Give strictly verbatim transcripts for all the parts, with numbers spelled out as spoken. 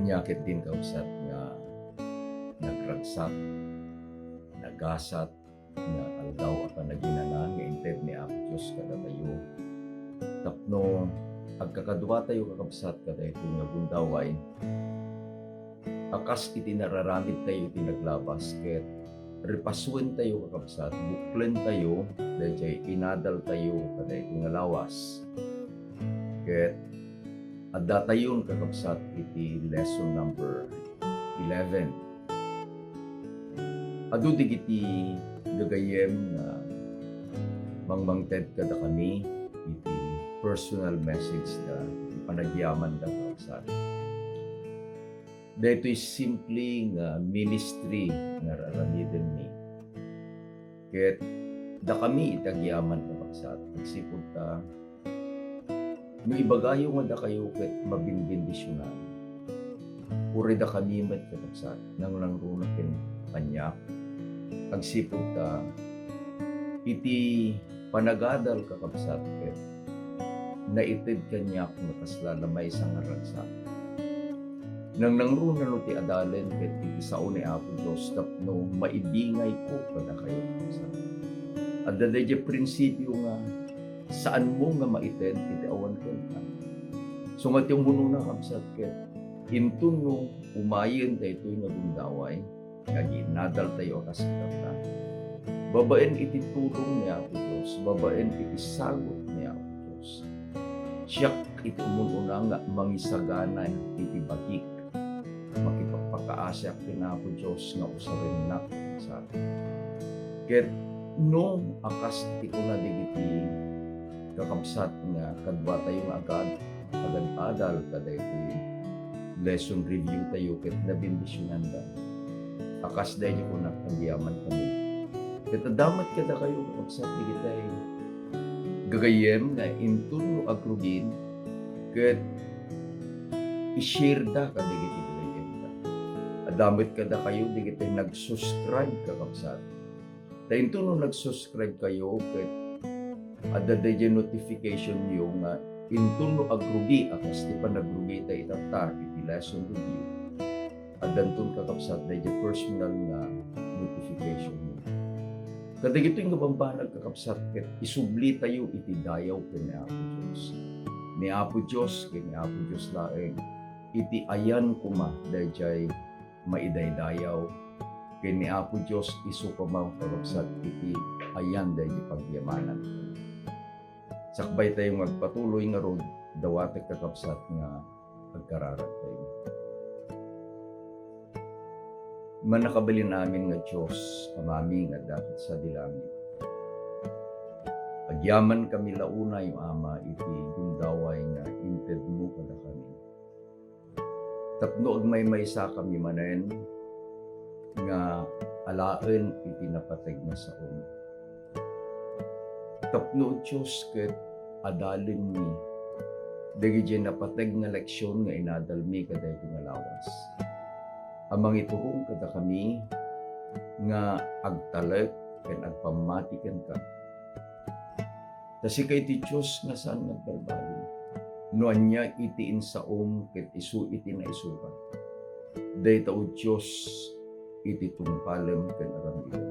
Ania ketdin, kakabsat, nga nagragsak, nagasat nga aldaw a panaginana nga inted ni Apo Dios kadatayo tapno agkakaduatayo, kakabsat, kadaytoy nga gundaway a kas iti nararamidtayo iti naglabas, ket repasuentayo, kakabsat, buklentayo daydiay inadaltayo kadaytoy nga lawas. Ket addatayon, kakabsat, iti lesson number eleven. Adu dagiti gagayyem nga mangmangted kadakami iti personal message da, iti panagyamanda, kakabsat. Daytoy simple nga ministry nga raramidenmi. Ket dakami iti agyaman, kakabsat, agsipud ta no ibagayo nga dakayo ket mabinbendisionan, uray dakami met, kakabsat, nangnangruna ken kaniak, agsipud ta iti panagadal, kakabsat, ket naited kaniak nga kasla la maysa nga ragsak. Nangnangruna no ti adalen ket iti sao ni Apo Dios tapno maibingayko kadakayo, kakabsat. Adda daydiay prinsipio nga saanmo nga maited iti awan kenka. So nga ti umunona, kakabsat, ket inton no umayen daytoy nga gundaway, nga ginadaltayo a kas itatta, babaen iti tulong ni Apo Dios, babaen iti sagut ni Apo Dios, siak iti umun-una nga mangisagana iti bagik. Makipagpakaasiak ken Apo Dios nga usarennak sa. Ket no a kas ti kuna dagiti kakabsat nga kaduatayo nga agad-, agad-adal kadaytoy lesson review tayo ket nabendisionanda. A kas daydi kunak, agyaman kami. Ket adda met kadakayo, kakabsat, dagiti gagayyem nga inton no agrugin ket i-share da kadagiti gagayyemda. Adda met kadakayo dagiti nag-subscribe, kakabsat. Ta inton no nag-subscribe kayo ket adda daydiay notification yo nga inton no agrugi a kas ti panagrugita itatta iti lesson review, addanton, kakabsat, daydiay personal nga notification yo. Kadagitoy nga bambanag, kakabsat, ket isublitayo iti dayaw ken ni Apo Dios. Ni Apo Dios ken ni Apo Dios laeng iti ayan koma daydiay maidaydayaw ken ni Apo Dios, isu koma, kakabsat, iti ayan daydi pagyamanan. Sakbay tayo nga agpatuloy ngarud, dawatek, kakabsat, nga agkararagtayo. Mannakabalin amin nga Dios, Amami nga adda ket sadi langit. Agyaman kami la unay, Ama, iti gundaway nga intedmo kadakami. Tapno agmaymaysa kami manen nga alaen iti napateg nga saom. Tapno, Dios, ket adalenmi dagiti napateg nga leksion nga inadalmi kadaytoy nga lawas. A mangiturong kadakami nga agtalek ken agpammati kenka. Ta sika iti Dios nga saan nga agbalbaliw. No ania iti insaom ket isu iti naisurat. Dayta, O Dios, iti tungpalem ken aramidem.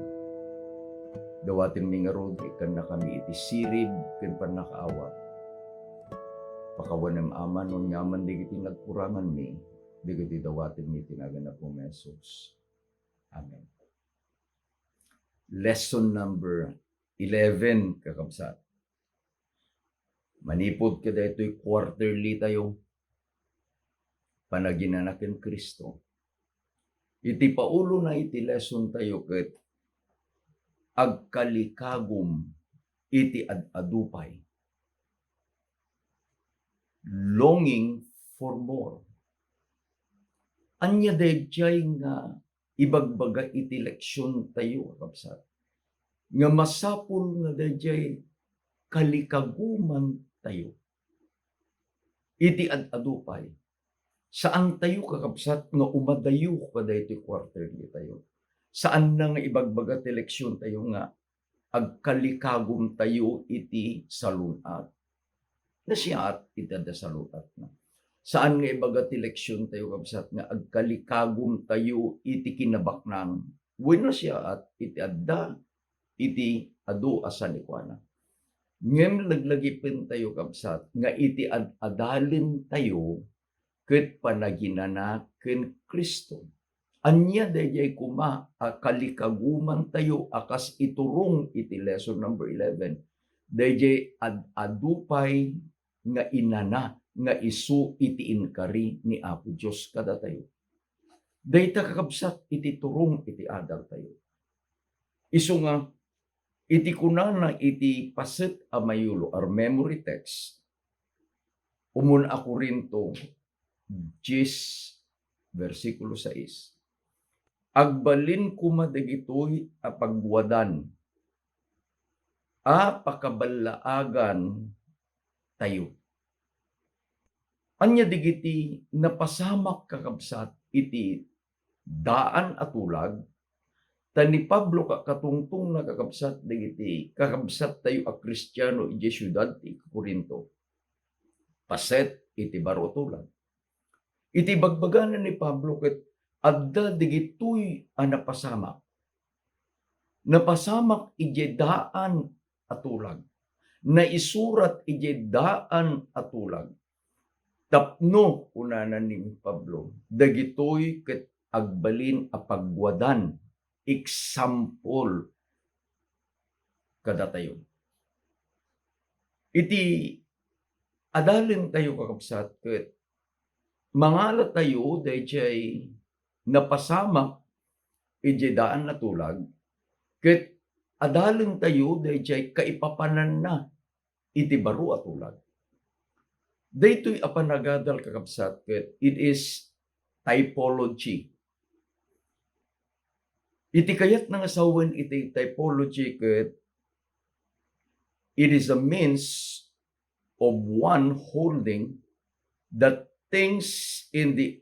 Dawatenmi ngarud, ikkannakami iti sirib ken pannakaawat. Pakawanem, Ama, no aniaman dagiti nagkuranganmi, dagiti dawatenmi iti nagan Apo Jesus. Amen. Lesson number eleven, kakabsat. Manipud kadaytoy quarterly tayo, panaginana ken Cristo. Iti paulona iti lesson tayo ket agkalikagum iti ad-adu pay. Longing for more. Ania daydiay nga ibagbaga iti leksion tayo, kakabsat, nga masapul nga daydiay kalikaguman tayo iti ad-adu pay. Saan tayo, kakabsat, nga umadayo kadaytoy quarterly tayo. Saan na nga ibagbaga ti leksion tayo nga agkalikagum tayo iti salun-at. Nasiat iti adda salun-atna. Saan nga ibaga ti leksiontayo, kabsat, nga agkalikagumtayo iti kinabaknang wenno siaat iti adda iti adu a sanikuana. Ngem laglagipentayo, kabsat, nga iti ad-adalentayo ket panaginana ken Cristo. Ania daydiay koma a kalikagumantayo a kas iturong iti lesson number eleven? Daydiay ad-adu pay nga inana nga isu iti inkari ni Apo Dios kadatayo. Dayta, kakabsat, iti turong iti adaltayo. Isu nga, iti kunana iti paset a mayulo, our memory text, umuna a Corinto dies, bersikulo sais, "Agbalin koma dagitoy a pagwadan a pakaballaagan tayo." Ania dagiti napasamak, kakabsat, iti daan a tulag? Ta ni Pablo ka-, katungtongna, kakabsat, dagiti kakabsattayo a Kristiano idiay siudad ti Corinto. Paset iti baro a tulag. Iti bagbagana ni Pablo ket adda dagitoy a napasamak. Napasamak idiay daan a tulag. Naisurat idiay daan a tulag. Tapno, kunana ni Pablo, dagitoy ket agbalin a pagwadan, example, kadatayo. Iti adalentayo, kakabsat, ket mangalatayo daydiay napasamak idiay daan a tulag, ket adalentayo daydiay kaipapananna iti baro a tulag. Daytoy a panagadal, kakabsat, ket it is typology. Iti kayatna nga sawen iti typology ket it is a means of one holding that things in the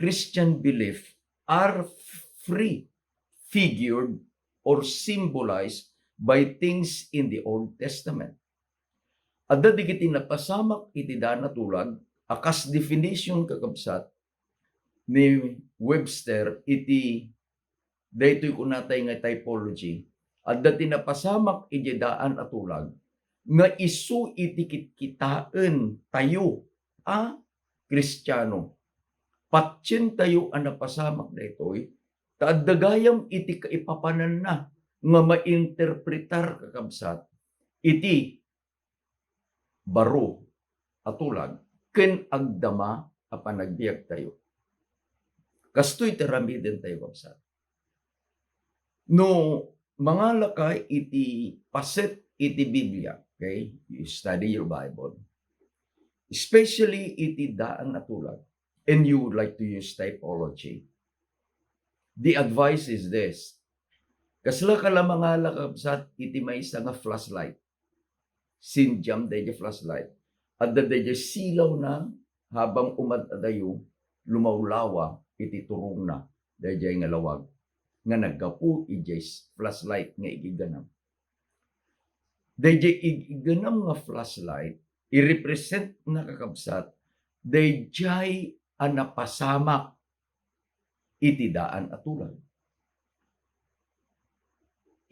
Christian belief are prefigured or symbolized by things in the Old Testament. Adda dagiti napasamak iti daan a tulag a kas definition, kakabsat, ni Webster iti daytoy kunatay nga typology. Adda ti napasamak iti daan a tulag nga isu iti kitkitaentayo a Kristiano. Patientayo a napasamak daytoy, ta adda gayam iti kaipapananna nga mainterpretar, kakabsat, iti baro a tulag ken agdama a panagbiagtayo. Kastoy ti aramidentayo, kabsat. No mangalaka iti paset iti Biblia, okay? You study your Bible, especially iti daan a tulag, and you would like to use typology, the advice is this. Kaslaka la mangala, kabsat, iti maysa nga flashlight. Sindiam daydiay flashlight. Adda daydiay silawna, habang umad-adayo, lumawlawa iti turongna daydiay nga lawag nga naggapu idiay s-, flashlight nga igigganam. Daydiay igigganam nga flashlight, irepresentna, kakabsat, daydiay a napasamak iti daan a tulag.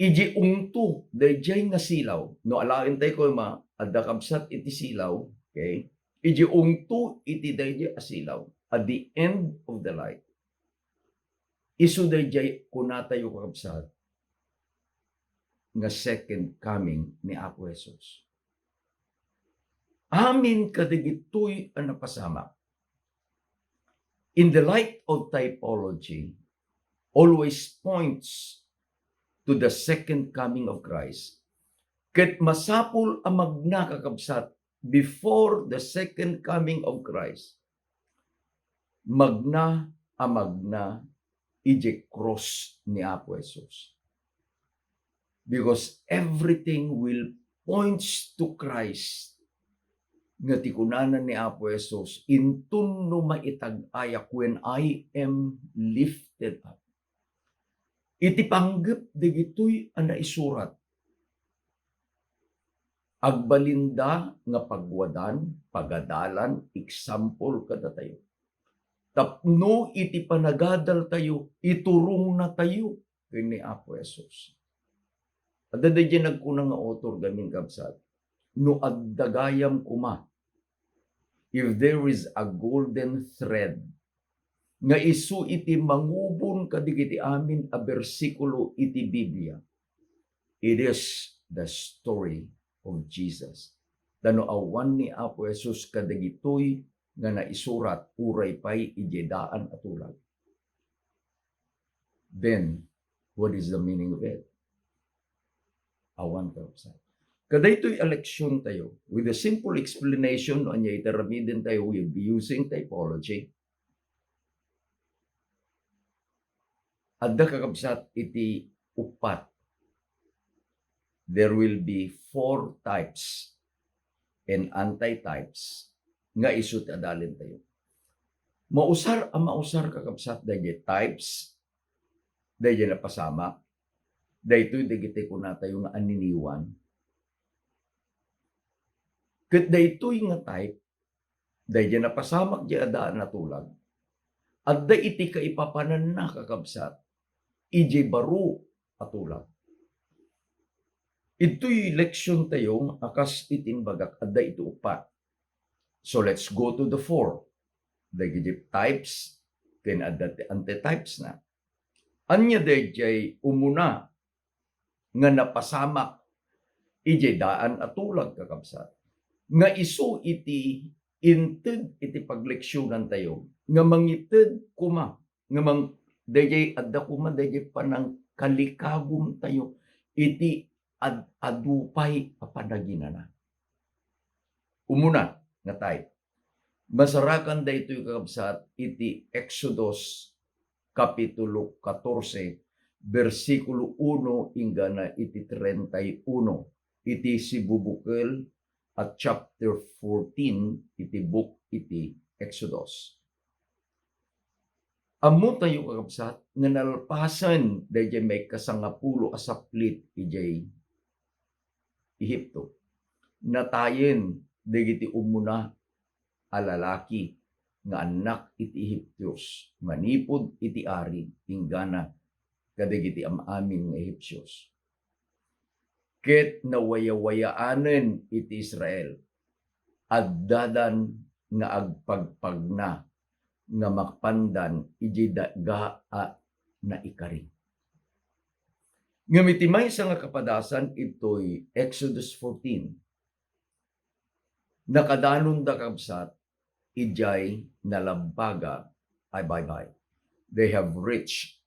Idi ungto daydiay nga silaw, no alaentayo koma, adda, kabsat, iti silaw, okay? Idi ungto iti daydiay a silaw, at the end of the light, isu daydiay kunatayo, kakabsat, nga second coming ni Apo Jesus. Amin kadagitoy a napasamak. In the light of typology, always points to the second coming of Christ. Ket masapul a magna, kakabsat, before the second coming of Christ, magna a magna idiay krus ni Apo Jesus. Because everything will points to Christ. Nga ti kunana ni Apo Jesus, "Inton no maitag-ayak, when I am lifted up." Iti panggep dagitoy a naisurat, Agbalinda nga pagwadan, pagadalan, example kadatayo. Tapno iti panagadaltayo, iturongnatayo ken ni Apo Jesus. Adda daydiay nagkuna nga author gamin, kabsat, no adda gayam koma, if there is a golden thread nga isu iti mangubon kadagiti amin a bersikulo iti Biblia, it is the story of Jesus. Ta no awan ni Apo Jesus kadagitoy nga naisurat uray pay idiay daan a tulag, then what is the meaning of it? Awan, kabsat. Kadaytoy a leksiontayo, with a simple explanation, no ania iti aramidentayo, we'll be using typology. Adda, kakabsat, iti uppat. There will be four types and antitypes nga isu ti adalentayo. Mausar a mausar, kakabsat, daydiay types, daydiay napasamak, daytoy dagiti kunatayo nga aniniwan. Ket daytoy nga type, daydiay napasamak diay a daan a tulag, adda iti kaipapananna, kakabsat, idiay baro a tulag. Itoy leksiontayo a kas iti imbagak, adda iti uppat. So let's go to the four. Dagiti types ken adda ti antitypes na. Ania daydiay umuna nga napasamak idiay daan a tulag, kakabsat, nga isu iti inted iti pagleksionantayo nga mangited koma nga mang-, daydiay adda koma daydiay panangkalikagumtayo iti ad-adu pay a panaginana. Umuna nga type, masarakan daytoy, kakabsat, iti Exodus Kapitulo katorse, bersikulo uno inggana iti treinta y uno, iti sibubukel a chapter fourteen iti book iti Exodus. Ammotayo, kakabsat, nga nalpasen daydiay maikasangapulo a saplit idiay Ehipto, natayen dagiti umuna a lalaki nga annak iti Ehiptios manipud iti ari inggana kadagiti am-amin nga Ehiptios. Ket nawayawayaanen iti Israel. Addadan nga agpagpagna nga mapandan idiay daga a naikari. Ngem iti maysa nga kapadasan, itoy Exodus fourteen, nakadanonda, kabsat, idiay nalabbaga a baybay. They have reached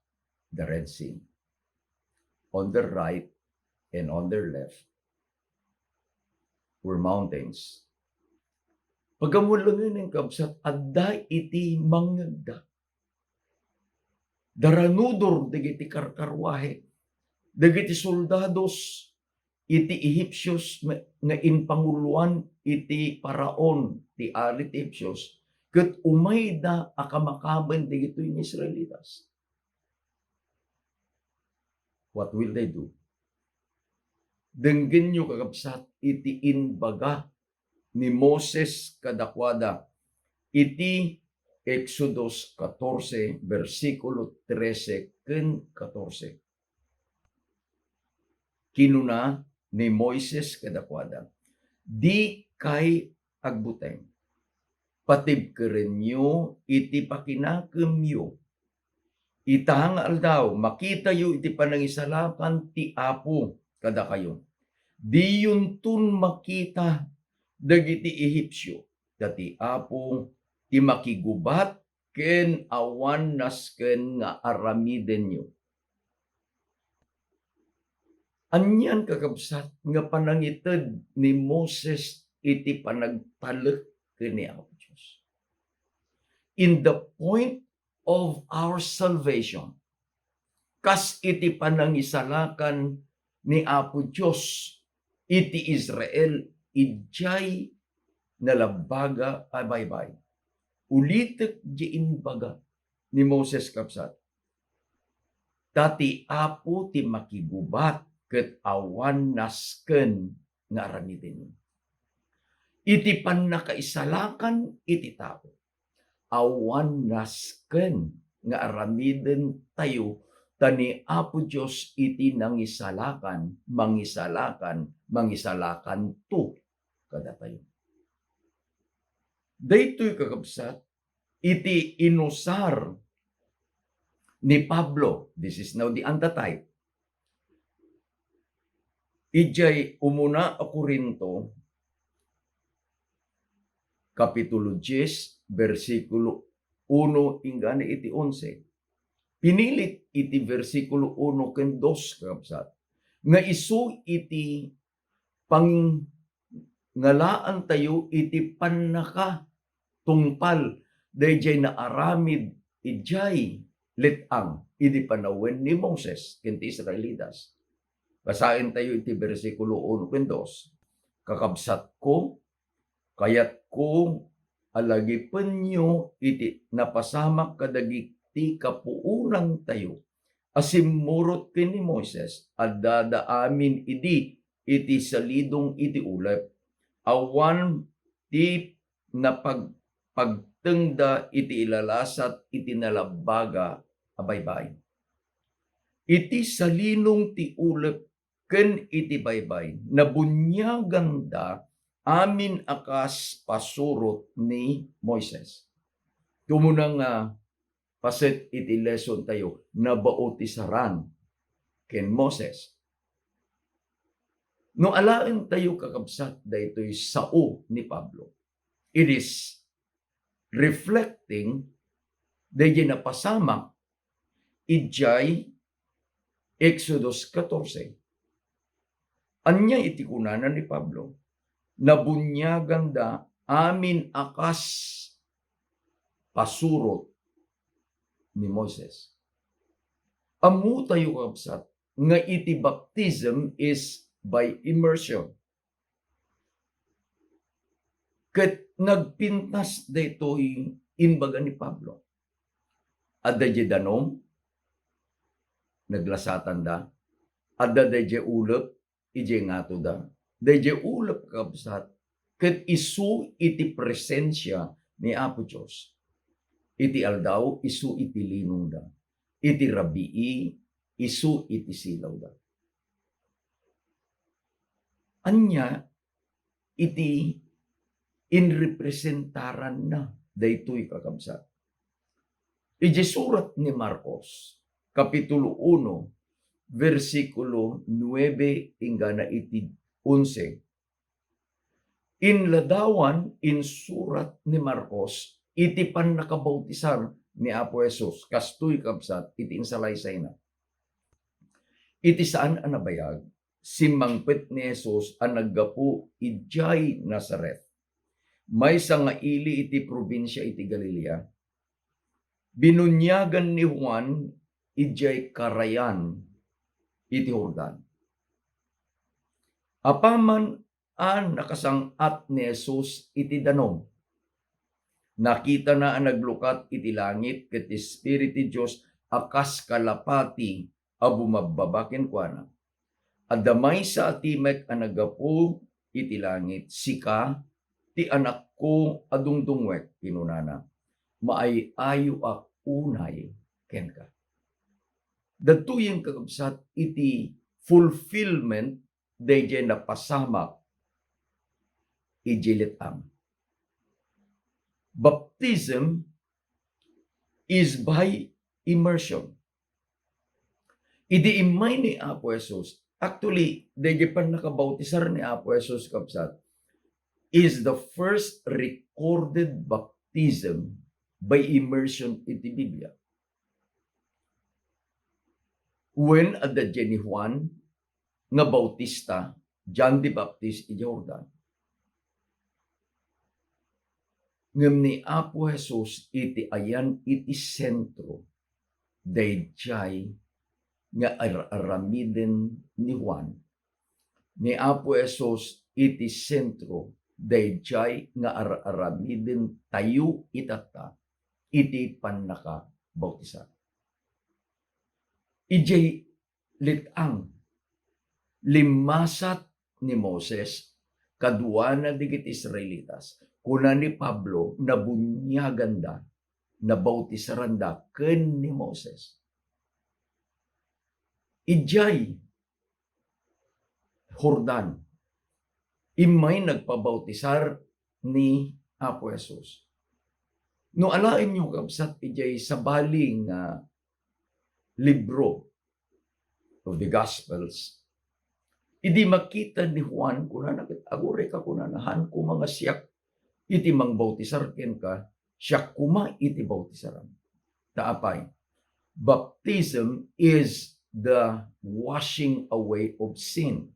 the Red Sea. On their right and on their left were mountains. Pagkammuan laengen, kabsat, adda iti mangngegda. Daranudor dagiti karkarwahe, dagiti soldados iti Ehipsios nga, nga impanguloan iti Faraon, ti ari ti Ehipsios, ket umayda a kamakaben dagitoy nga Israelitas. What will they do? Denggenyo, kakabsat, iti imbaga ni Moses kadakuada iti Exodus katorse, bersikulo trese ken katorse. Kinuna ni Moises kadakuada, "Dikay agbuteng. Patibkerenyo iti pakinakemyo. Ita nga aldaw, makitayo iti panangisalakan ti Apo kadakayo. Diyonton makita dagiti Ehipsio, ta ti Apo ti makigubat ken awan nasken nga aramidenyo." Anian, kakabsat, nga panangited ni Moses iti panagtalek ken ni Apo Dios? In the point of our salvation, kas iti panangisalakan ni Apo Dios iti Israel idiay nalabbaga a baybay. Ulitek ti imbaga ni Moses, kabsat, ta ti Apo ti makigubat ket awan nasken nga aramiden. Iti pannakaisalakan iti tao, awan nasken nga aramiden tayo, ta ni Apo Dios iti nangisalakan, mangisalakan, mangisalakanto kadatayo. Daytoy, kakabsat, iti inusar ni Pablo. This is now the antitype. Idiay umuna a Corinto, Kapitulo dies, bersikulo uno inggana iti onse. Pinilit iti bersikulo uno ken dos, kakabsat, nga isu iti pangngalaantayo iti pannakatungpal daydiay naaramid idiay let-ang idi panawen ni Moses ken ti Israelitas. Basaentayo iti bersikulo uno ken dos. Kakabsatko, kayatko a lagipenyo iti napasamak kadagiti kapuonantayo a simmurot ken ni Moises. Addada amin idi iti salidong iti ulep. Awan ti napagpagtengda iti ilalasat iti nalabbaga a baybay. Iti salidong ti ulep ken iti baybay, nabuniaganda amin a kas pasurot ni Moises. Umuna nga paset iti lesson tayo, nabautisaran ken Moses. No alaentayo, kakabsat, daytoy sao ni Pablo, it is reflecting daydiay napasamak idiay Exodus katorse. Ania iti kunana ni Pablo? Nabuniaganda amin a kas pasurot ni Moises. Ammotayo, kabsat, nga iti baptism is by immersion. Ket nagpintas daytoy imbaga ni Pablo. Adda idiay danum, naglasatanda. Adda daydiay ulep, idiay ngatoda. Daydiay ulep, kabsat, ket isu iti presensia ni Apo Dios. Iti aldaw, isu iti linongda. Iti rabii, isu iti silawda. Ania iti inrepresentaranna daytoy, kakabsat? Iti surat ni Marcos, Kapitulo uno, bersikulo nuebe inggana iti onse, inladawan, insurat ni Marcos iti pannakabautisar ni Apo Jesus. Kastoy, kabsat, iti insalaysayna. Iti saan a nabayag, simmangpet ni Jesus a naggapu idiay Nazaret, maysa nga ili iti probinsia iti Galilea. Binuniagan ni Juan idiay karayan iti Jordan. Apaman a nakasang-at ni Jesus iti danum, nakitana a naglukat iti langit ket ti Espiritu ti Dios a kas kalapati a bumabbaba kenkuana. Adda maysa a timek a naggapu iti langit, "Sika ti Anakko a dungdungngoek," kinunana, "maay-ayoak unay kenka." Dagitoyen, kakabsat, iti fulfillment daydiay napasamak idiay let-ang. Baptism is by immersion. Idi immay ni Apo Jesus, actually, daydiay pannakabautisar ni Apo Jesus, kabsat, is the first recorded baptism by immersion iti Biblia. Wen adda diay ni Juan nga Bautista, John the Baptist, iti Jordan. Ngem ni Apo Jesus iti ayan iti sentro daydiay nga ar-aramiden ni Juan. Ni Apo Jesus iti sentro daydiay nga ar-aramiden tayo itatta iti pannakabautisar. Idiay let-ang, limmasat ni Moses kaduana dagiti Israelitas. Kuna ni Pablo, nabuniaganda, nabautisaranda ken ni Moses. Idiay Jordan, immay nagpabautisar ni Apo Jesus. No alaenyo, kabsat, idiay sabali nga libro of the Gospels, idi makita ni Juan, kunana ket, "Aguray ka," kunana, "han koma nga siak iti mangbautisar kenka, siak koma iti bautisaram." Ta apay, baptism is the washing away of sin.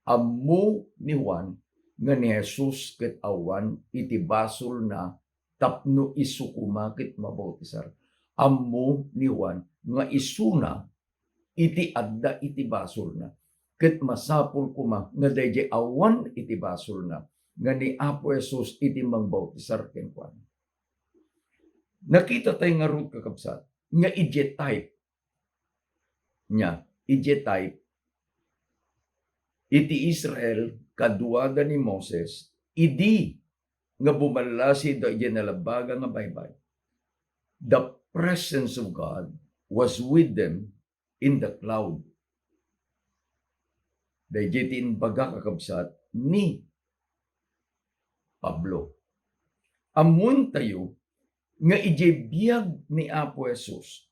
Ammo ni Juan nga ni Jesus ket awan iti basolna tapno isu koma ket mabautisar. Ammo ni Juan nga isuna iti adda iti basolna, ket masapul koma nga daydiay awan iti basolna nga ni Apo Jesus iti mangbautisar kenkuana. Nakita tayo ngarud, kakabsat, nga idiay type niya, idiay type iti Israel kaduada ni Moses, idi nga bumallasi idiay nalabbaga nga baybay. The presence of God was with them in the cloud. Daydiay ti imbaga, kakabsat, ni Pablo. Ammoentayo nga idiay biag ni Apo Jesus,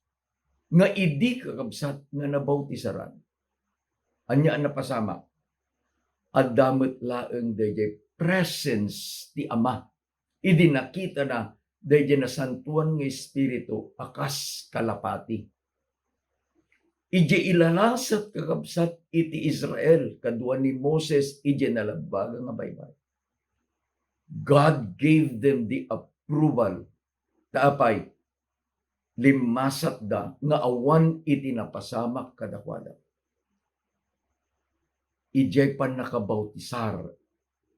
nga idi, kakabsat, nga nabautisaran, ania a napasamak? Adda met laeng daydiay presence ti Ama. Idi nakitana daydiay Nasantoan nga Espiritu a kas kalapati. Idiay ilalasat, kakabsat, iti Israel kadua ni Moses idiay nalabbaga nga baybay, God gave them the approval. Ta apay, limmasatda nga awan iti napasamak kadakuada. Idiay pannakabautisar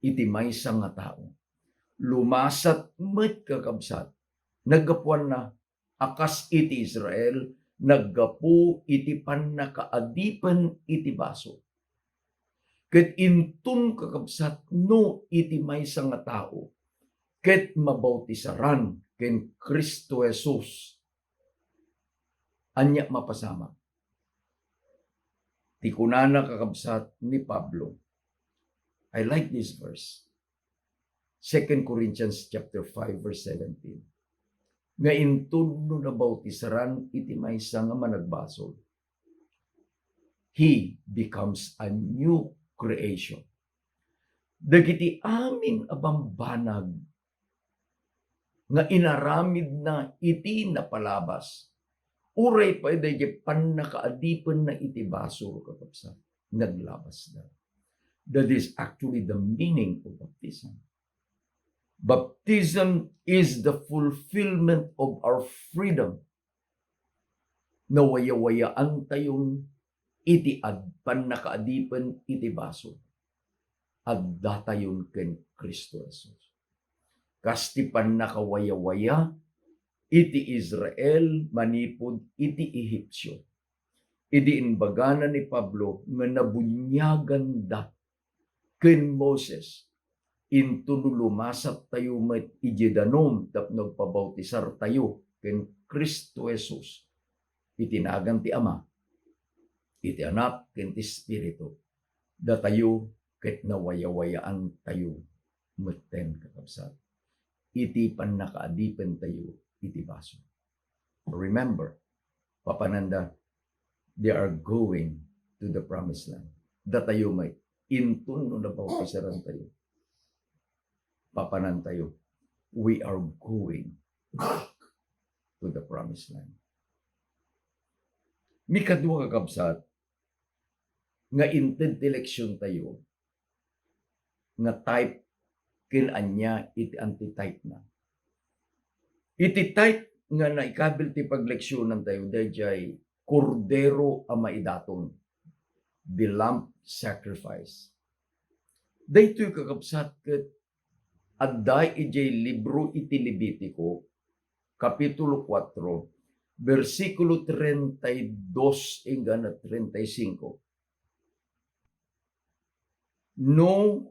iti maysa nga tao, lumasat met, kakabsat, naggapuanna a kas iti Israel, naggapu iti pannakaadipen iti basol. Ket inton, kakabsat, no iti maysa nga tao ket mabautisaran ken Cristo Jesus, ania mapasamak? Ti kunana, kakabsat, ni Pablo. I like this verse. Second Corinthians chapter five, verse seventeen. Nga inton no nabautisaran iti maysa nga managbasol, he becomes a new creation. Dagiti amin a bambanag nga inaramidna iti napalabas, uray pay daydiay pannakaadipenna iti basol, kakabsat, naglabasda. That is actually the meaning of baptism. Baptism is the fulfillment of our freedom. Nawayawayaantayon iti ad-, pannakaadipen iti basol. Addatayon ken Cristo Jesus. Kas ti pannakawayawaya iti Israel manipud iti Ehipsio. Idi imbagana ni Pablo nga nabuniaganda ken Moses, inton no lumasattayo met idiay danum tapno agpabautisartayo ken Cristo Jesus iti nagan ti Ama, iti Anak, ken ti Espiritu, datayo ket nawayawayaantayo metten, kakabsat, iti pannakaadipentayo iti basol. Remember, papananda, they are going to the promised land. Datayo met, inton no nabautisarantayo, papanantayo, we are going back to the promised land. Mikadua, kakabsat, nga inted ti leksiontayo nga type ken ania iti antitype na. Iti type nga naikabil ti pagleksionantayo, daydiay Kordero a maidaton, the lamb sacrifice. Daytoy, kakabsat, ket adda idiay libro iti Levitico, Kapitulo kuatro, bersikulo treinta y dos inggana treinta y cinco. No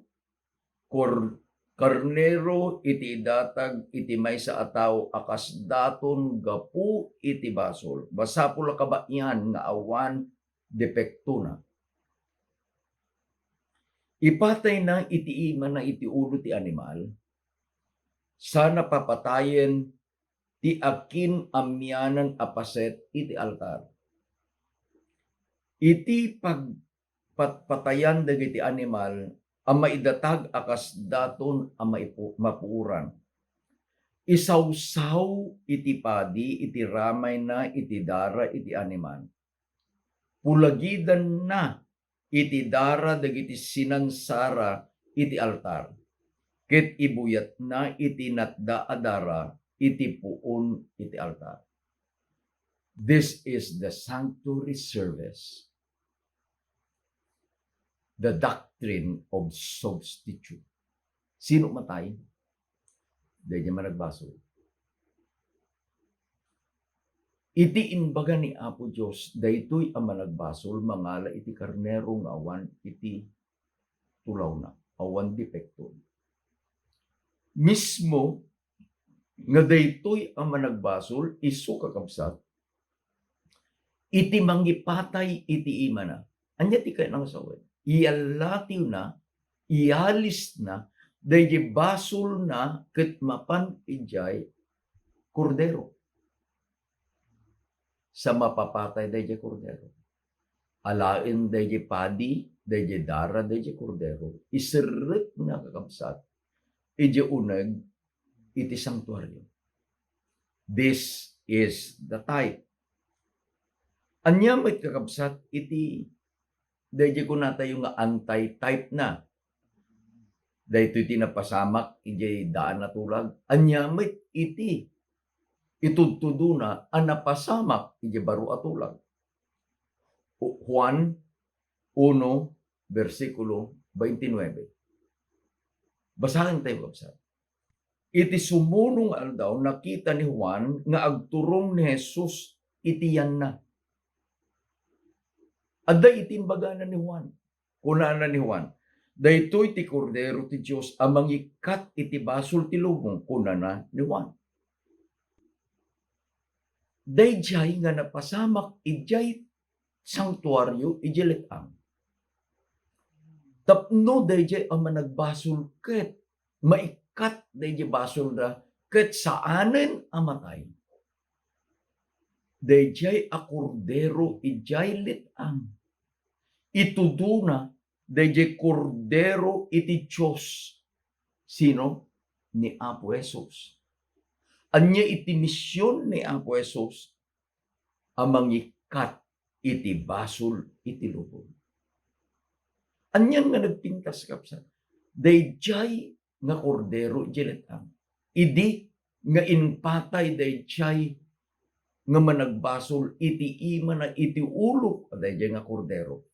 kor-, karnero iti idatag iti maysa a tao a kas daton gapu iti basol, masapul a kabaelan nga awan depektona. Ipatayna iti imana iti ulo ti animal, sana papatayen ti akin-amianan a paset iti altar. Iti pagpatpatayan dagiti animal a maidatag a kas daton a maipu-, mapuoran, isawsaw iti padi iti ramayna iti dara iti animal. Pulagidanna iti dara dagiti sinansara iti altar, ket ibuyatna iti natda a dara iti puon iti altar. This is the sanctuary service, the doctrine of substitute. Sino matay? Daydiay managbasol. Iti imbaga ni Apo Dios, daytoy a managbasol mangala iti karnero nga awan iti tulawna, awan depekto. Mismo nga daytoy a managbasol, isu, kakabsat, iti mangipatay iti imana. Ania ti kayatna nga sawen? Iallatiwna, ialisna daydiay basolna ket mapan idiay kordero. Sa mapapatay daydiay kordero, alaen daydiay padi, daydiay dara, daydiay kordero, iserrekna, kakabsat, idiay uneg iti santuario. This is the type. Ania met, kakabsat, iti daydiay kunatayo nga antitype na? Daytoy ti napasamak idiay daan a tulag. Ania met iti itudtudona a napasamak idiay baro a tulag? Juan uno, bersikulo twenty-nine. Basaentayo, kabsat. Iti sumuno nga aldaw, nakita ni Juan nga agturong ni Jesus iti yanna. Adda iti imbagana ni Juan. Kunana ni Juan, "Daytoy ti Kordero ti Dios a mangikkat iti basol ti lubong," kunana ni Juan. Daydiay nga napasamak idiay santuario idiay let-ang. Tapno daydiay a managbasol ket maikkat daydiay basolda ket saanen a matay. Daydiay a Kordero idiay let-ang. Itudona daydiay Kordero iti Dios. Sino? Ni Apo Jesus. Ania iti mision ni Apo Jesus? A mangikkat iti basol iti lubong. Anian nga nagpintas, kabsat? Daydiay nga Kordero idiay let-ang. Idi nga impatay daydiay nga managbasol iti imana iti ulo a daydiay nga Kordero.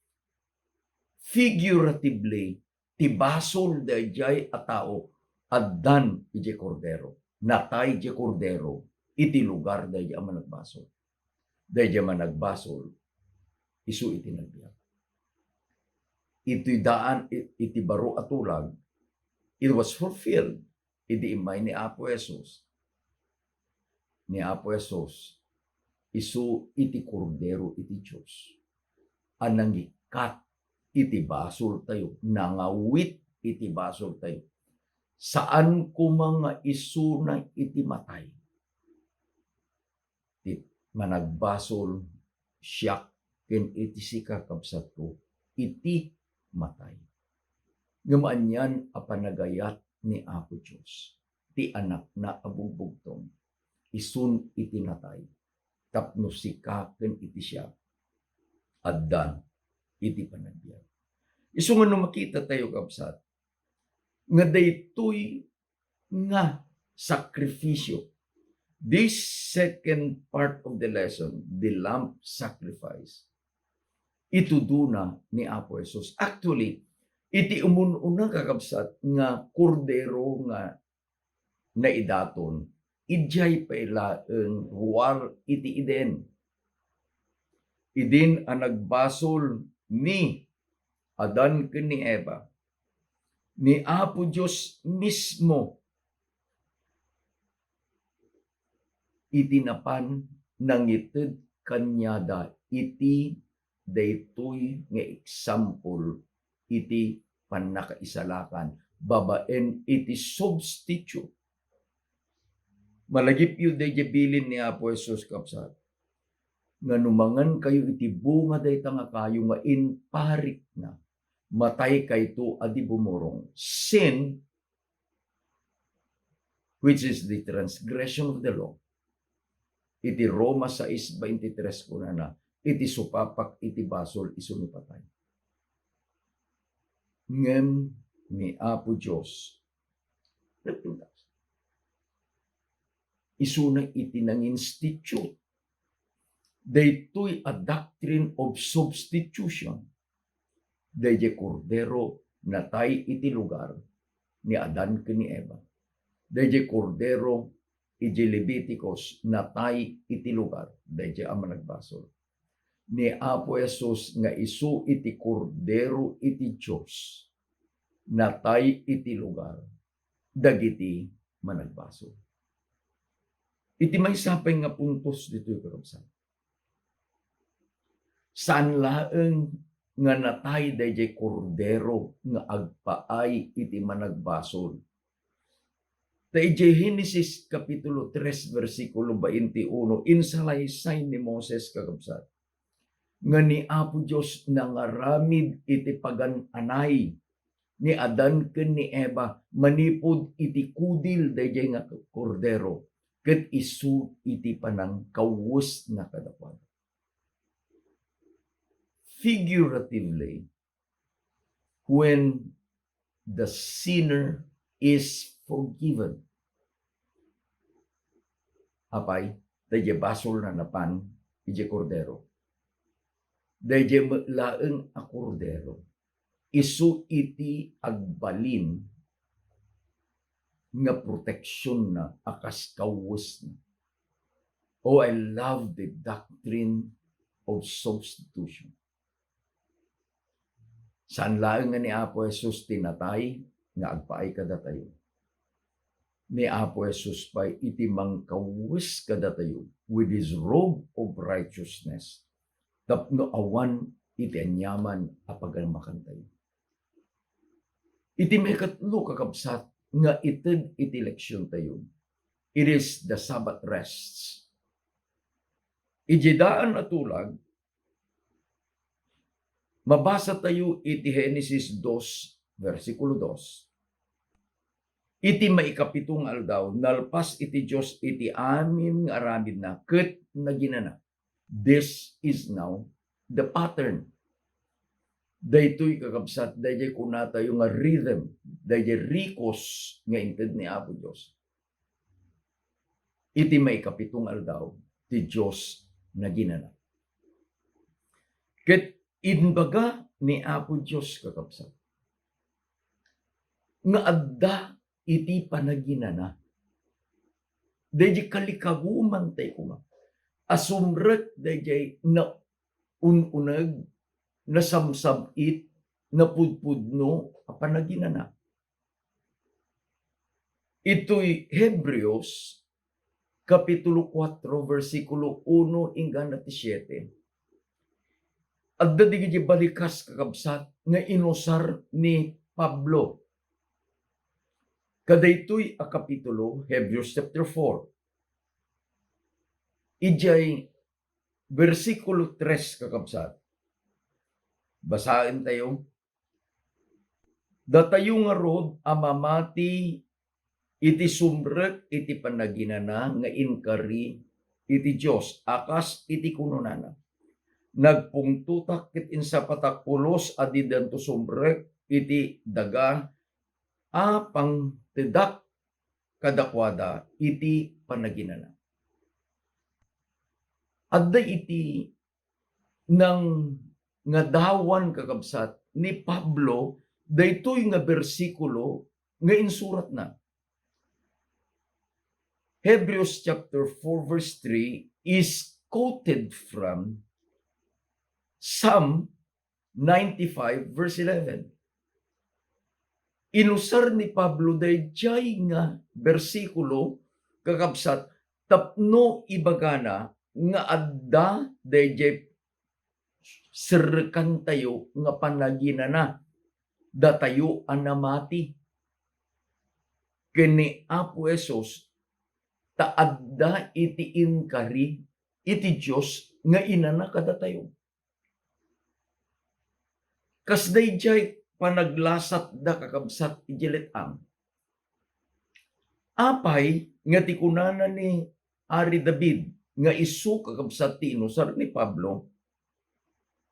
Figuratively, ti basol daydiay a tao addan idiay Kordero. Natay diay Kordero iti lugar daydiay a managbasol. Daydiay managbasol, isu iti nagbiag. Iti daan, i-, iti baro a tulag, it was fulfilled idi immay ni Apo Jesus. Ni Apo Jesus, isu iti Kordero iti Dios a nangikkat iti basoltayo, nangawit iti basoltayo. Saan koma nga isuna iti matay. Ti managbasol, siak ken iti sika, kabsatko, iti matay. Ngem anian a panagayat ni Apo Dios, ti Anakna a bugbugtong, isun iti natay, tapno sika ken iti siak, addan iti panagbiag. Isu nga no makitatayo, kabsat, nga daytoy nga sakrifisio, this second part of the lesson, the lamb sacrifice, itudona ni Apo Jesus. Actually, iti umun-una, kakabsat, nga kordero nga naidaton, idiay pay laeng ruar iti Eden. Idin a nagbasol ni Adan ken ni Eva, Ni Apo Dios mismo iti napan nangited kaniada iti daytoy nga example iti pannakaisalakan babaen iti substitute. Malagipyo daydiay bilin ni Apo Jesus, kabsat, nga no mangankayo iti bunga dayta nga kayo nga inparikna, mataykayto a di bumurong. Sin, which is the transgression of the law. Iti Roma sais veintitrés kunana, iti supapak iti basol isu ni patay. Ngem ni Apo Dios, nagpintas. Isuna iti nanginstitute daytoy a doctrine of substitution. Daydiay Kordero natay iti lugar ni Adan ken ni Eva. Daydiay Kordero iti Leviticus natay iti lugar daydiay a managbasol. Ni Apo Jesus nga isu iti Kordero iti Dios natay iti lugar dagiti managbasol. Iti maysa pay nga puntos ditoy, kakabsat, saan laeng nga natay daydiay Kordero nga agpaay iti managbasol. Ta idiay Genesis Kapitulo tres, bersikulo veintiuno, insalaysay ni Moses, kakabsat, nga ni Apo Dios nangaramid iti pagan-anay ni Adan ken ni Eva manipud iti kudil daydiay nga Kordero, ket isu iti panangkawesna kadakuada. Figuratively, when the sinner is forgiven. Apay, daydiay basolna napan idiay Kordero. Daydiay met laeng a Kordero, isu iti agbalin nga proteksionna a kas kawesna. Oh, I love the doctrine of substitution. Saan laeng nga ni Apo Jesus ti natay nga agpaay kadatayo. Ni Apo Jesus pay iti mangkawes kadatayo with his robe of righteousness, tapno awan iti aniaman a pagamakantayo. Iti maikatlo, kakabsat, nga ited iti leksiontayo, it is the Sabbath rests. Idiay daan a tulag, mabasa tayo iti Genesis dos, bersikulo dos. Iti maikapito nga aldaw, nalpas iti Dios iti amin nga aramidna ket naginana. This is now the pattern. Daytoy, kakabsat, daydiay kunatayo nga rhythm, daydiay rikos nga inted ni Apo Dios. Iti maikapito nga aldaw, ti Dios naginana. Ket imbaga ni Apo Dios, kakabsat, nga adda iti panaginana. Daydiay kalikaguman tayo koma a sumrek daydiay naun-uneg, nasamsam-it, napudpudno a panaginana. Itoy Hebreos, Kapitulo kuatro, bersikulo uno inggana ti siete. Adda dagiti balikas, kakabsat, nga inusar ni Pablo. Kadaytoy a kapitulo, Hebrews chapter four. Idiay bersikulo tres, kakabsat. Basaen tayo. Datayo ngarud a mamati iti sumrek iti panaginana nga inkari iti Dios a kas iti kunonana, "Nagpungtotak ket insapatak pulos a didanto sumrek iti daga a pangtedak kadakuada iti panaginana." Adda iti nangadawan, kakabsat, ni Pablo daytoy nga bersikulo nga insuratna. Hebrews chapter four verse three is quoted from Psalm ninety-five verse eleven. Inusar ni Pablo daydiay nga bersikulo, kakabsat, tapno ibagana nga adda daydiay serrekantayo nga panaginana, datayo a namati ken ni Apo Jesus, ta adda iti inkari iti Dios nga inana kadatayo. Kas daydiay panaglasatda, kakabsat, idiay let-ang. Apay nga ti kunana ni Ari David nga isu, kakabsat, ti inusar ni Pablo,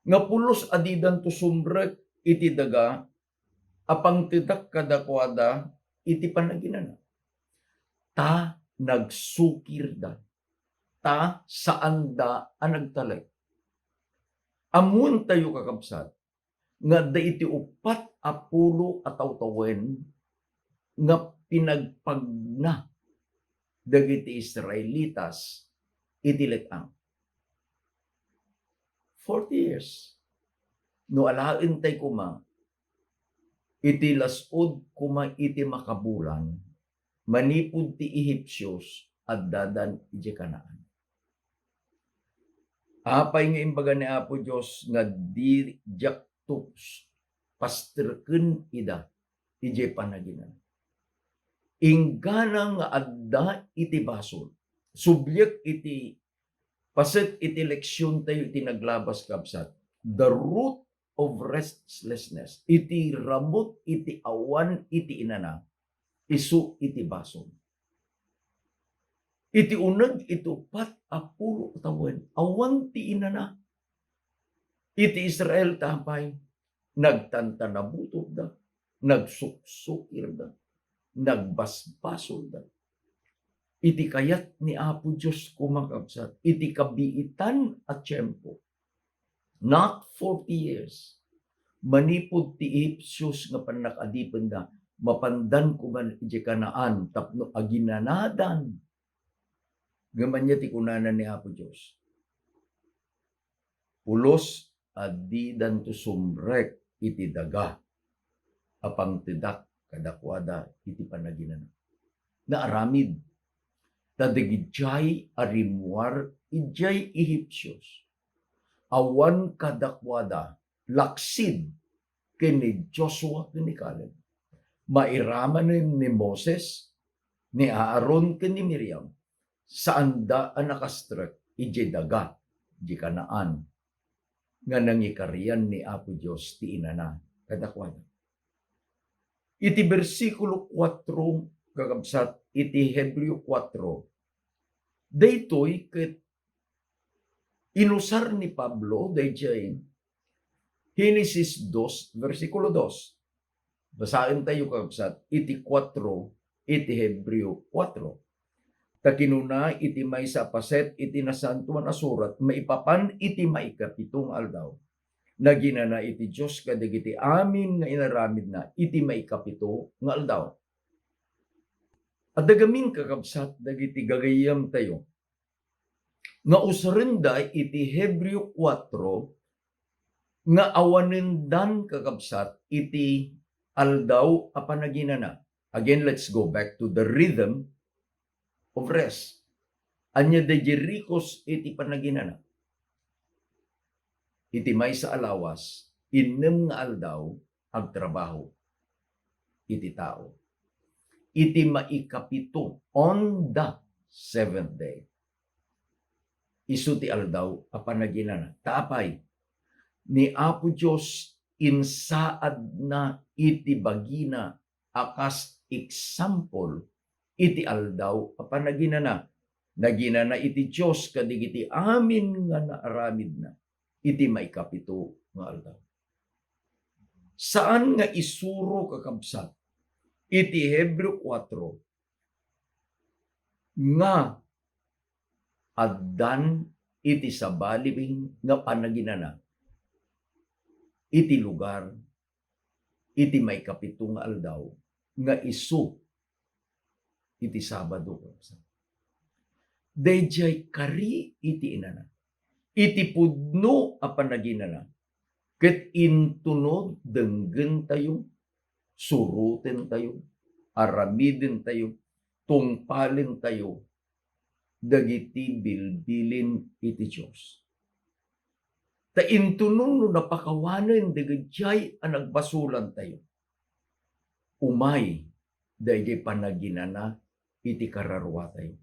nga pulos a didanto sumrek iti daga a pangtedak kadakuada iti panaginana? Ta nagsukirda, ta saanda a nagtalek. Ammoentayo, kakabsat, nga adda iti uppat a pulo a tawtawen nga pinagpagna dagiti Israelitas iti let-ang. Forty years. No alaentay koma, iti las-ud koma iti makabulan, manipud ti Ehipsios, addadan idiay Canaan. Apay nga imbaga ni Apo Dios nga di, diak tus-, pasterken ida idiay panaginana? Inggana nga adda iti basol. Subliek iti paset iti leksiontayo iti naglabas, kabsat. The root of restlessness, iti ramut iti awan iti inana, isu iti basol. Iti uneg iti uppat a pulo a tawen, awan ti inana. Iti Israel ta apay, nagtantanabutotda, nagsuksukirda, nagbasbasolda. Iti kayat ni Apo Dios koma, kabsat, iti kabiitan a tiempo, not forty years, manipud ti Ehipsios nga pannakadipenda, mapandan koma idiay Canaan tapno aginanadan. Ngem ania ti kunana ni Apo Dios? Pulos a didanto sumrek iti daga a pangtedak kadakuada iti panaginana. Naaramid. Ta dagidiay a rimmuar idiay Ehipsios, awan kadakuada laksid ken ni Joshua ken ni Caleb. Mairamanen ni Moses, ni Aaron ken ni Miriam, saanda a nakastrek idiay daga, idiay Canaan, nga nangikarian ni Apo Dios ti inana kadakuada. Iti bersikulo kuatro, kakabsat, iti Hebreo kuatro, daytoy ket inusar ni Pablo daydiay Genesis dos, bersikulo dos. Basaentayo, kakabsat, iti kuatro, iti Hebreo kuatro. Ta kinuna iti maysa a paset iti Nasantoan a Surat maipapan iti maikapito nga aldaw, naginana iti Dios kadagiti amin nga inaramidna iti maikapito nga aldaw. Adda gamin, kakabsat, dagiti gagayyemtayo nga usarenda iti Hebreo kuatro nga awanendan, kakabsat, iti aldaw a panaginana. Again, let's go back to the rhythm of rest. Ania daydiay rikos iti panaginana? Iti maysa a lawas, innem nga aldaw, agtrabaho iti tao. Iti maikapito, on the seventh day, isu ti aldaw a panaginana. Ta apay? Ni Apo Dios insaadna iti bagina a kas example iti aldaw a panaginana. Naginana iti Dios kadagiti amin nga naaramidna iti maikapito nga aldaw. Saan nga isuro, kakabsat, iti Hebreo kuatro nga addan iti sabali nga panaginana iti lugar iti maikapito nga aldaw nga isu iti Sabado, kakabsat. Daydiay kari iti inana, iti pudno a panaginana, ket intono denggentayo surotentayo, aramidentayo, tungpalentayo dagiti bilbilin iti Dios. Ta intono no napakawanen dagiti a nagbasolantayo, umay daydi panaginana iti kararuatayo.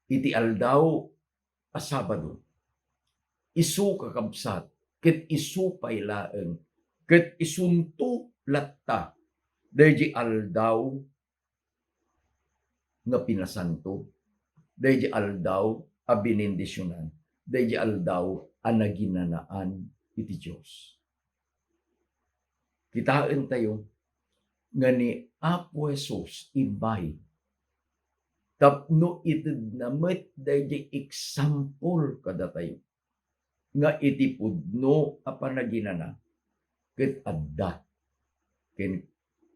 Iti aldaw a Sabado, isu, kakabsat, ket isu pay laeng, ket isunto latta daydi aldaw nga pinasanto, daydi aldaw a binendisionan, daydi aldaw a naginanaan iti Dios. Kitaentayo nga ni Apo Jesus immay tapno itedna met daydi example kadatayo nga iti pudno a panaginana ket adda ken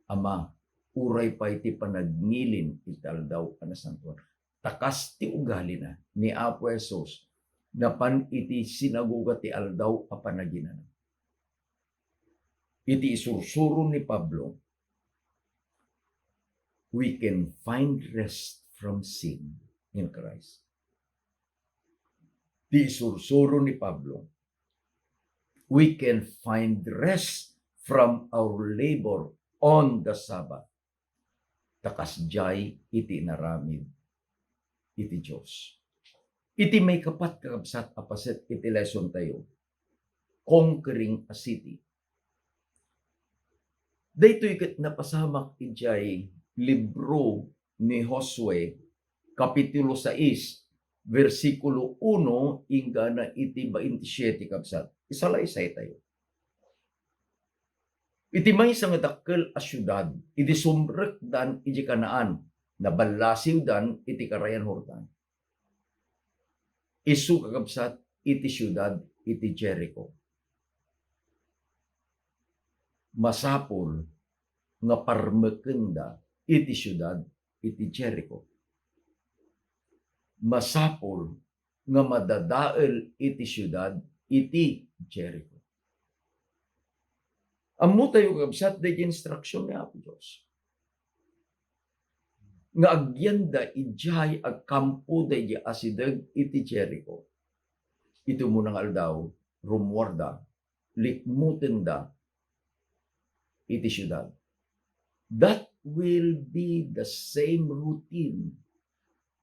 Ama, uray pay ti panagngilin iti aldaw a nasantuan. Ta kas ti ugalina ni Apo Jesus napan iti sinagoga ti aldaw a panaginana. Iti isursuro ni Pablo, we can find rest from sin in Christ. Ti isursuro ni Pablo, we can find rest from our labor on the Sabbath. Ta kasdiay iti inaramid iti Dios. Iti maikapat, kakabsat, a paset iti lesson tayo, conquering a city. Daytoy ket napasamak idiay libro ni Josue, Kapitulo sais, bersikulo uno inggana iti baintisiete, kabsat. Isalaysay tayo. Iti maysa nga dakkel a siudad, idi sumrekdan iti Canaan, naballasiwdan iti karayan Jordan. Isu, kakabsat, iti siudad iti Jericho. Masapul nga parmekenda iti siudad iti Jericho. Masapul nga madadael iti siudad iti Jericho. Ammotayo, kabsat, daydi instruksion ni Apo Dios nga agyanda idiay agkampo daydi asideg iti Jericho. Iti umuna nga aldaw, rummuarda, likmutenda iti siudad. That will be the same routine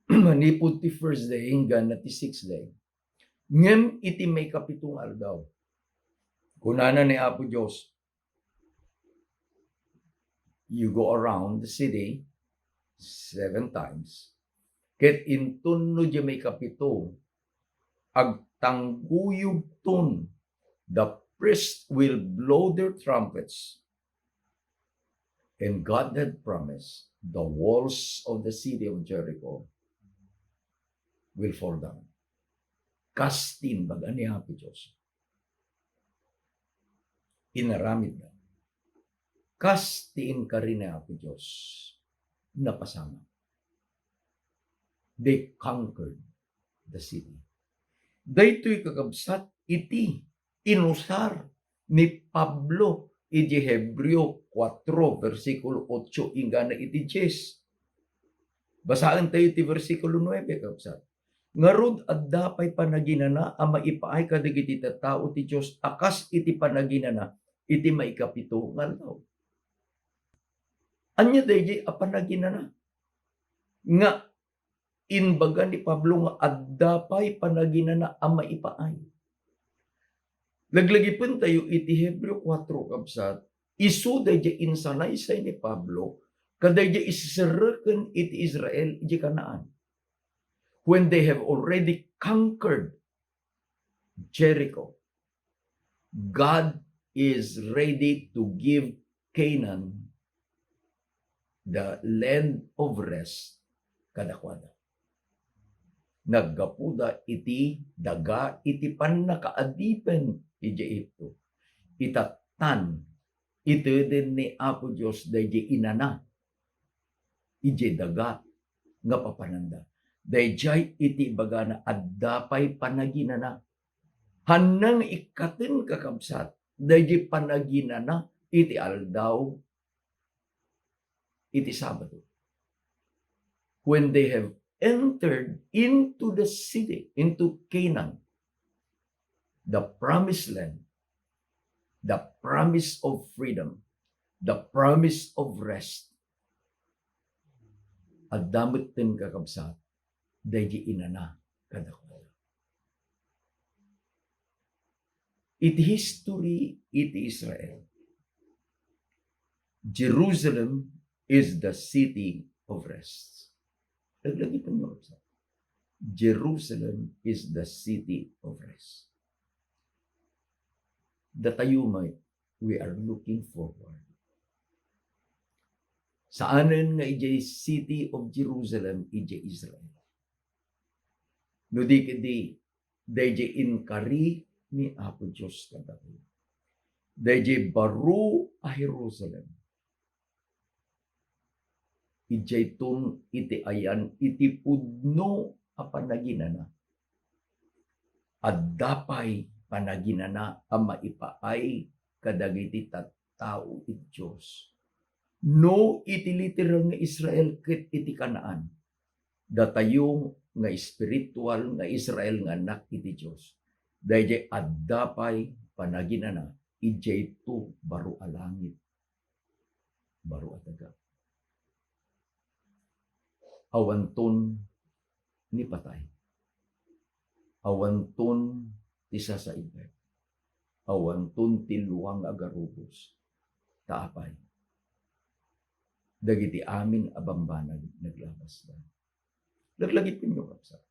manipud ti first day inggana ti sixth day. Ngem iti maikapito nga aldaw, kunana ni Apo Dios, you go around the city seven times. Ket inton no diay maikapito, agtangguyogton, the priests will blow their trumpets. And God had promised, the walls of the city of Jericho will fall down. Kas ti imbaga ni Apo Dios. Inaramidda. Kas ti inkari ni Apo Dios, napasamak. They conquered the city. Daytoy, kakabsat, iti inusar ni Pablo iti Hebreo kuatro, bersikulo otso, inggana iti dies. Basaentayo ti bersikulo nuebe, kabsat. Ngarud, adda pay panaginana a maipaay kadagiti tattao ti Dios a kas iti panaginana iti maikapito nga aldaw. Ania daydi a panaginana nga imbaga ni Pablo nga adda pay panaginana a maipaay? Laglagipentayo iti Hebreo kuatro, kabsat, isu daydi insanaysay ni Pablo kadaydi iserreken iti Israel iti Canaan. When they have already conquered Jericho, God is ready to give Canaan, the land of rest, kadakuada. Naggapuda iti daga iti pannakaadipen idiay Egipto. Itattan, iteden ni Apo Dios daydi inana idiay daga nga papananda. Daydiay iti ibagana, adda pay panaginana. Hanna nga ikkaten, kakabsat, daydi panaginana iti aldaw iti Sabado. When they have entered into the city, into Canaan, the promised land, the promise of freedom, the promise of rest, adda metten, kakabsat, daydi inana kadakuada. Iti history iti Israel, Jerusalem is the city of rest. Laglagipenyo, kakabsat. Jerusalem is the city of rest. Datayo met, we are looking forward. Saanen nga idiay city of Jerusalem idiay Israel. No di ketdi, daydiay inkari ni Apo Dios kadatayo. Daydiay baro a Jerusalem. Idiayton iti ayan iti pudno a panaginana. Adda pay panaginana a maipaay kadagiti tattao iti Dios. No iti literal nga Israel ket iti Canaan, datayo nga espiritual nga Israel nga annak iti Dios, daydiay adda pay panaginana idiayto baro a langit, baro a daga. Awanton ni patay. Awanton ti sasaibek. Awanton ti luang a garubos. Ta apay? Dagiti amin a bambanag naglabasda. Laglagipenyo, kabsat.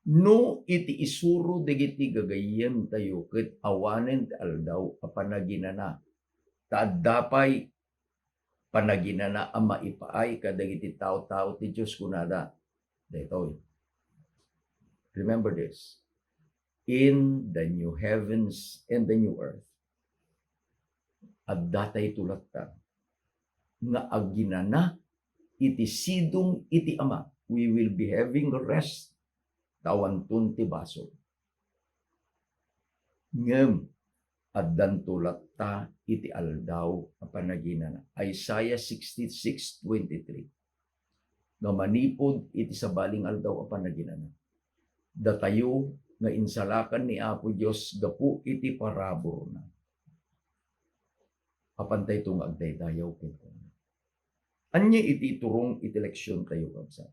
No iti isuro dagiti gagayyemtayo ket awanen ti aldaw a panaginana, ta adda pay panaginana a maipaay kadagiti tattao ti Dios, kunada daytoy. Remember this. In the new heavens and the new earth, addatayto latta nga aginana iti sidong iti Ama. We will be having rest, ta awanton ti basol. Ngem addanto latta iti aldaw a panaginana. Isaiah sixty-six twenty-three. Nga manipud iti sabali nga aldaw a panaginana, datayo nga insalakan ni Apo Dios gapu iti paraburna, apantayto nga agdaydayaw kenkuana. Ania iti iturong iti leksiontayo, kabsat?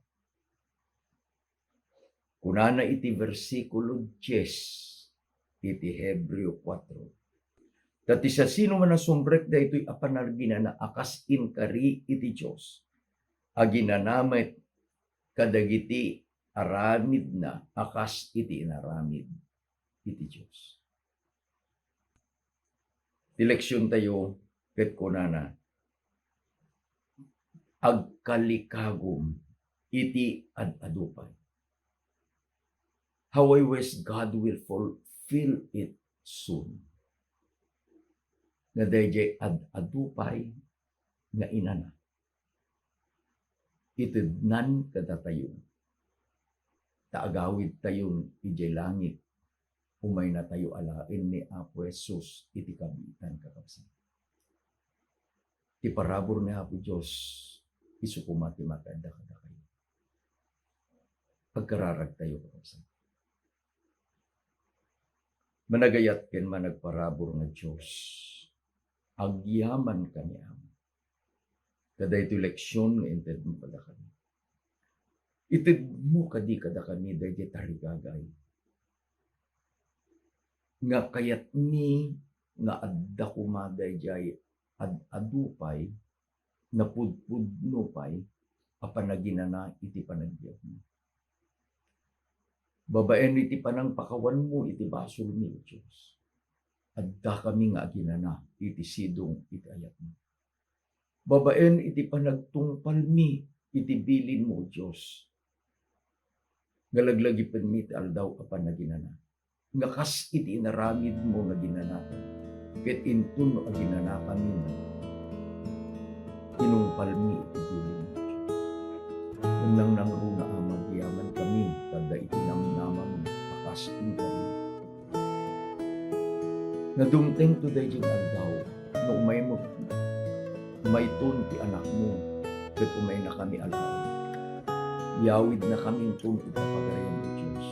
Kunana iti bersikulo dies iti Hebreo kuatro, "Ta ti siasinoman a sumrek daytoy a panaginana a kas inkari iti Dios, aginana met kadagiti aramidna a kas iti inaramid iti Dios." Ti leksiontayo ket kunana, "Agkalikagum iti ad-adu pay." How I wish God will fulfill it soon. Nga daydiay ad-adu pay nga inana, itednan kadatayo, ta agawidtayon idiay langit, umaynatayo alaen ni Apo Jesus iti kabiitan, kakabsat. Ti parabur ni Apo Dios, isu koma ti makaadda kadakayo. Agkararagtayo, kakabsat. Managayat ken managparabur nga Dios, agyaman kaniam. Ta daytoy leksion nga intedmo kadakami. Itedmo kadi kadakami daydiay tarigagay nga kayatmi nga adda koma daydiay ad-adu pay, napudpudno pay a panaginana iti panagbiagmi. Babaen iti panangpakawanmo iti basolmi, O Dios, addakami nga aginana iti sidong iti ayatmo. Babaen iti panagtungpalmi iti bilinmo, O Dios, nga laglagipenmi ti aldaw a panaginana, nga kas iti inaramidmo nga ginanakami, ket inton no aginanakami, tinungpalmi iti bilinmo, O Dios. Ngem nangnangruna a magyamankami, ta adda iti namnamami a kas inkari. Nga dumtengto daydiay nga aldaw, no umaymo, umayton ti Anakmo, ket umaynakami a laeng. Yawidnakaminton iti Pagarian, O Dios,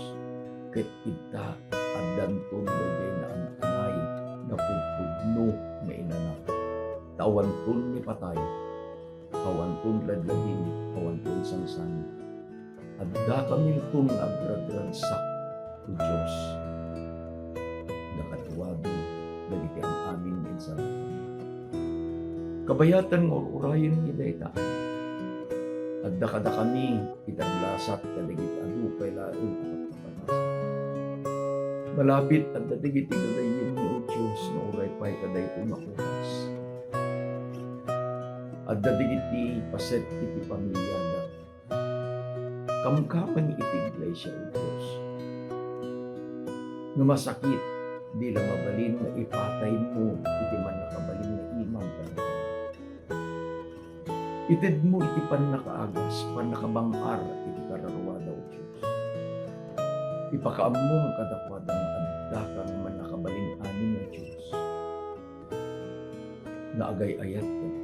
ket ita, addanton daydiay naantanay nga pudpudno nga inana. Ta awanton ni patay, awanton ladladiw, awanton sansangi. Addakaminton nga agragragsak, O Dios, nga katuagan dagiti am-amin nga insarata. Kabayatan nga ur-urayenmi dayta. Adda kadakami iti aglasat kadagiti adu pay laeng a pagpapanasat. Malapit adda dagiti gagayyemmi, O Dios, nga uray pay kadaytoy nga oras. Adda dagiti paset iti pamiliada. Kamkamami iti iglesia, O Dios. No masakit, di la mabalin nga ipataymo iti mannakabalin nga imam kadakuada. Itedmo iti pannakaagas, pannakabang-ar iti kararuada, O Dios. Ipakaammom kadakuada nga addaka nga mannakabalin-amin nga Dios, nga agay-ayat ken